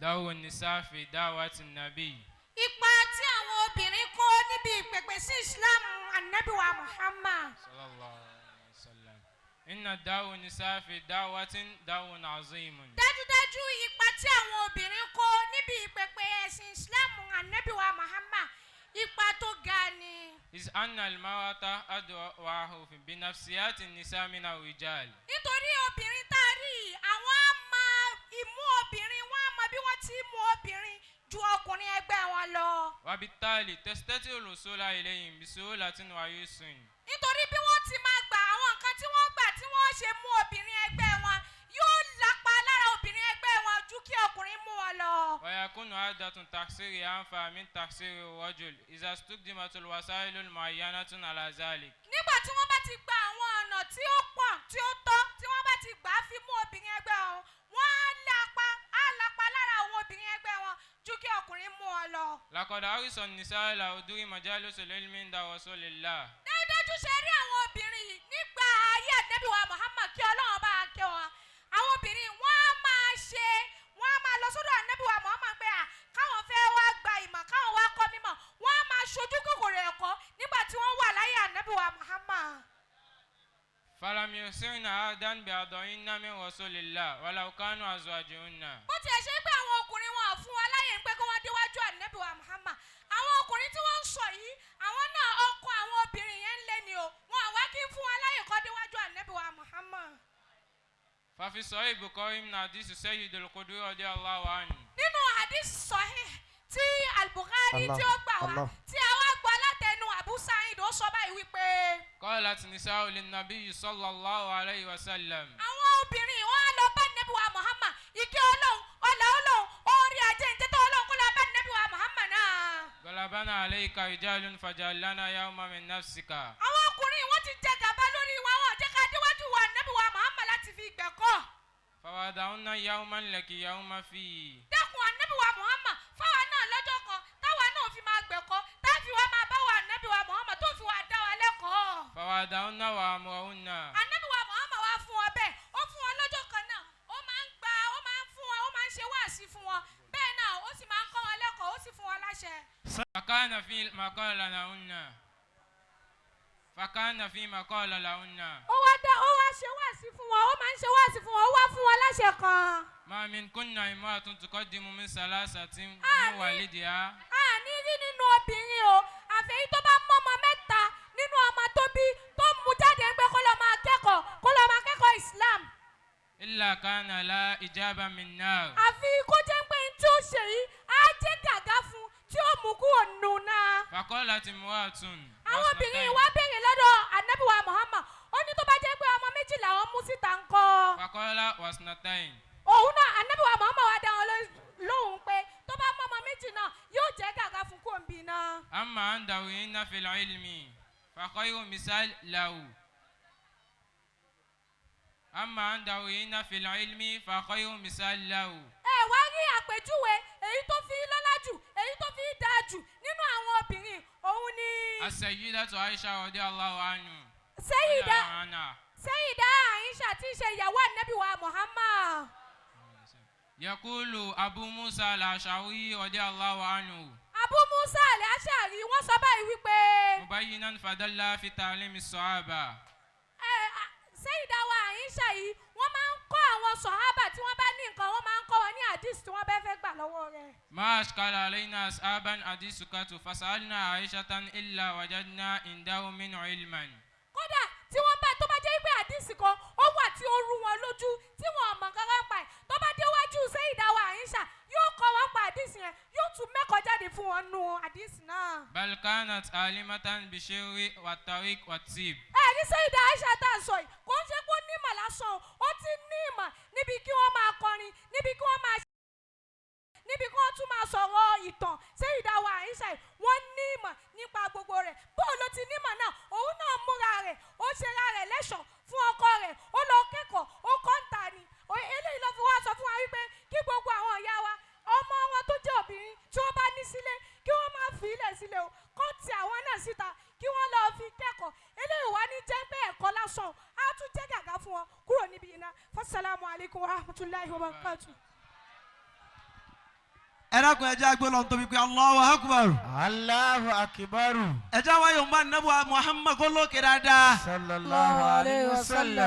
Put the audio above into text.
دور النساء في دعوة النبي. Ipa tí àwọn obìnrin kó níbi ìpèpè sí Islam Anabi wa Muhammad. صلى الله عليه وسلم. إن دور النساء في دعوة دور عظيم. Dájúdájú, ipa tí àwọn obìnrin kó níbi ìpèpè ẹ̀sìn Islam Anabi wa Muhammad, ipa tó ga ni. إذ أن المرأة أدرى بنفسيات النساء من الرجال. Nítorí obìnrin tá a rí yìí, àwọn á mọ ìmú obìnrin, wọn á mọ bí wọ́n ti mú obìnrin ju ọkùnrin ẹgbẹ́ wọn lọ. وبالتالي تستطيع الوصول إليهم بسهولة ويسر. Nítorí bí wọ́n ti máa gbà àwọn nǹkan tí wọ́n gbà tí wọ́n ṣe mú obìnrin ẹgbẹ́ wọn yóò lápa lára obìnrin ẹgbẹ́ wọn ju kí ọkùnrin mú wọn lọ. ويكون عادة تحصيل أنفع من تحصيل الرجل إذا استخدمت الوسائل المعينة على ذلك. Nígbà tí wọ́n bá ti gba àwọn ọ̀nà tí ó pọ̀, tí ó tọ́, tí wọ́n bá ti gbà á fi mú obìnrin ẹgbẹ́ wọn, wọ́n á lápa lára àwọn obìnrin ẹgbẹ́ wọn ju kí ọkùnrin mú wọn lọ. لقد حرص النساء على حضور مجالس العلم عند رسول الله. Dájúdájú, ṣe rí àwọn obìnrin yìí, nígbà ayé Ànábì wa Muhammad, kí Ọlọ́run bá kẹ́ wọn, àwọn obìnrin wọ́n á máa ṣe, wọ́n á máa lọ sọ́dọ̀ Ànábì wa Muhammad pé à káwọn fẹ́ wá gba ìmọ̀, káwọn wá kọ́ mímọ̀. Wọ́n á máa ṣojú kòkòrò ẹ̀kọ́ nígbà tí wọ́n wà láyé Ànábì wa Muhammad. فلم يؤثرن أحدا بأرضهن من رسول الله ولو كانوا أزواجهن. Bó tiẹ̀ ṣe pé àwọn ọkùnrin wọn ò fún wa láyè ń pé kí wọ́n déwájú Ànábì wa Muhammad, àwọn ọkùnrin tí wọ́n ń sọ yìí, àwọn náà ọkọ àwọn obìnrin yẹn ń lé ni o, wọn àwa kí ń fún wa láyè kó déwájú Ànábì wa Muhammad. ففي صحيح البخاري من حديث سيد الخدري رضي الله عنه. Nínú hadith sahih tí Al-Bukhari Allah, tí ó gbà wá, Allah. tí a wá gbọ́ látẹnu Abu Sa'id, ó sọ báyìí wípé قالت نساء للنبي صلى الله عليه وسلم. Àwọn obìnrin wọn á lọ bá Ànábì wa Muhammad, ìkẹ́ Ọlọ́run, ọlà Ọlọ́run, orí ajé ìjẹ́tọ́ Ọlọ́run kó lọ bá Ànábì wa Muhammad náà. غلبنا عليك رجال فاجعل لنا يوما من نفسك. Àwọn ọkùnrin wọn ti jẹ gàba lórí wa, wọn ò jẹ́ ká déwájú wa Ànábì wa Muhammad láti fi gbẹ̀kọ́. فوعدهن يوما لك يوم فيه. Dákun, Ànábì wa Muhammad, fáwa náà lọ́jọ́ kan táwa náà fi máa gbẹ̀kọ́, táfi wa máa bá wa Ànábì wa Muhammad tó fi wá dá wa lẹ́kọ̀ọ́. فوعدهن وأمرهن. Ànábì wa Muhammad wá fún wọn bẹ́ẹ̀, ó fún wọn lọ́jọ́ kan náà. Ó máa ń gba, ó máa ń fún wọn, ó máa ń ṣe wáàsí fún wọn bẹ́ẹ̀ náà, ó sì máa ń kọ́ wọn lẹ́kọ̀ọ́, ó sì fún wọn láṣẹ. فكان في ما قال لهن فكان فيما قال لهن. Ó wá dá, ó wá ṣe wáàsí fún wọn, ó máa ń ṣe wáàsí fún wọn, ó wá fún wọn láṣẹ kan. ما منكن امرأة تقدم من ثلاثة من آمين. والدها. Àní rí nínú obìnrin o, àfẹ́yí tó bá mọ́mọ mẹ́ta nínú ọmọ tó bí, tó mú jáde ń pé kó lọ máa kẹ́kọ̀ọ́, kó lọ máa kẹ́kọ̀ọ́ Islam. إلا كان لها حجابا من نار. Àfi kó jẹ́ pé tí ó ṣe yìí á jẹ́ gàgá fún tí ó mú kúrò nù náà. فقالت امرأة. Àwọn obìnrin wá béèrè lọ́dọ̀ Anabi wa Muhammad, ó ní tó bá jẹ́ pé ọmọ méjì làwọn mú síta ńkọ́? فقال واثنتين. Òun náà, Anabi wa Muhammad wá dá wọn lóhùn pé tó bá mú ọmọ méjì náà, yóò jẹ́ gàgá fún kòǹbì náà. أما عن دورهن في العلم فخير مثال له أما عن دورهن في العلم فخير مثال له. Ẹ wá rí àpèjúwe èyí tó fi lọ́lá jù, èyí tó fi dáa jù nínú àwọn obìnrin, òun ni السيدة عائشة رضي الله عنه. Sẹ́yìdá عنها. Sẹ́yìdá Àìṣà tí í ṣe ìyàwó Ànábì wa Muhammad. يقول أبو موسى الأشعري رضي الله عنه. Abu Musa al-Ash'ari, wọ́n sọ báyìí wípé مبينا فضلها في تعليم الصحابة. Ẹ Sẹ́yìdá wa Àìṣà yìí, wọ́n máa ń kọ́ àwọn sọ̀hábà tí wọ́n bá ní nǹkan, wọ́n máa ń kọ́ wọn ní hadith tí wọ́n bá fẹ́ gbà lọ́wọ́ rẹ̀. ما أشكل علينا أصحابا حديث قط فسألنا عائشة إلا وجدنا عنده منه علما. Kódà tí wọ́n bá tó bá jẹ́ pé hadith kan ó wà tí ó rú wọn lójú, tí wọn ò mọ̀ kankan pa ẹ̀, tó bá déwájú Sẹ́yìdá wa Àìṣà, yóò kọ́ wọn pa hadith yẹn, yóò tún mẹ́kọ̀ọ́ jáde fún wọn nù hadith náà. بل كانت عالمة بالشعر والتاريخ والطب. Ẹ̀rí Sẹ́yìdá Àìṣà tá a sọ yìí, kò ń ṣe pé ó ní ìmọ̀ lásán o, ó ti ní ìmọ̀ níbi kí wọ́n máa kọrin, níbi kí wọ́n máa, níbi kí wọ́n tún máa sọ̀rọ̀ ìtàn. Sẹ́yìdá wa Àìṣà yìí, wọ́n ní ìmọ̀ nípa gbogbo rẹ̀. Bóò ló ti nímọ̀ náà? Òun náà múra rẹ̀, ó ṣera rẹ̀ lẹ́ṣọ̀ọ́ fún ọkọ rẹ̀, ó lọ kẹ́kọ̀ọ́, ó kọ́ ń ta ni. Eléyìí ló fi wá sọ fún wa wípé kí gbogbo àwọn ìyá wa, ọmọ wọn tó jẹ́ obìnrin tí wọ́n bá ní sílé, kí wọ́n má fi ilẹ̀ sílẹ̀ o, kó ti àwọn náà síta kí wọ́n lọ́ọ́ fi kẹ́kọ̀ọ́. Eléyìí wá ní jẹ́ pé ẹ̀kọ́ lásán, á tún jẹ́ gàgá fún wọn kúrò níbi iná. Fasalaamu alaykum wa rahmatulahi wa barakatuh. Ẹ dákun, ẹ jẹ́ agbélọ̀ tóbi pé Allahu Akbar. Allahu akibaru. Ẹ jẹ́ wáyé òun bá nàbọ̀ Muhammad kó lókè dáadáa. Sallallahu alayhi wa sallam.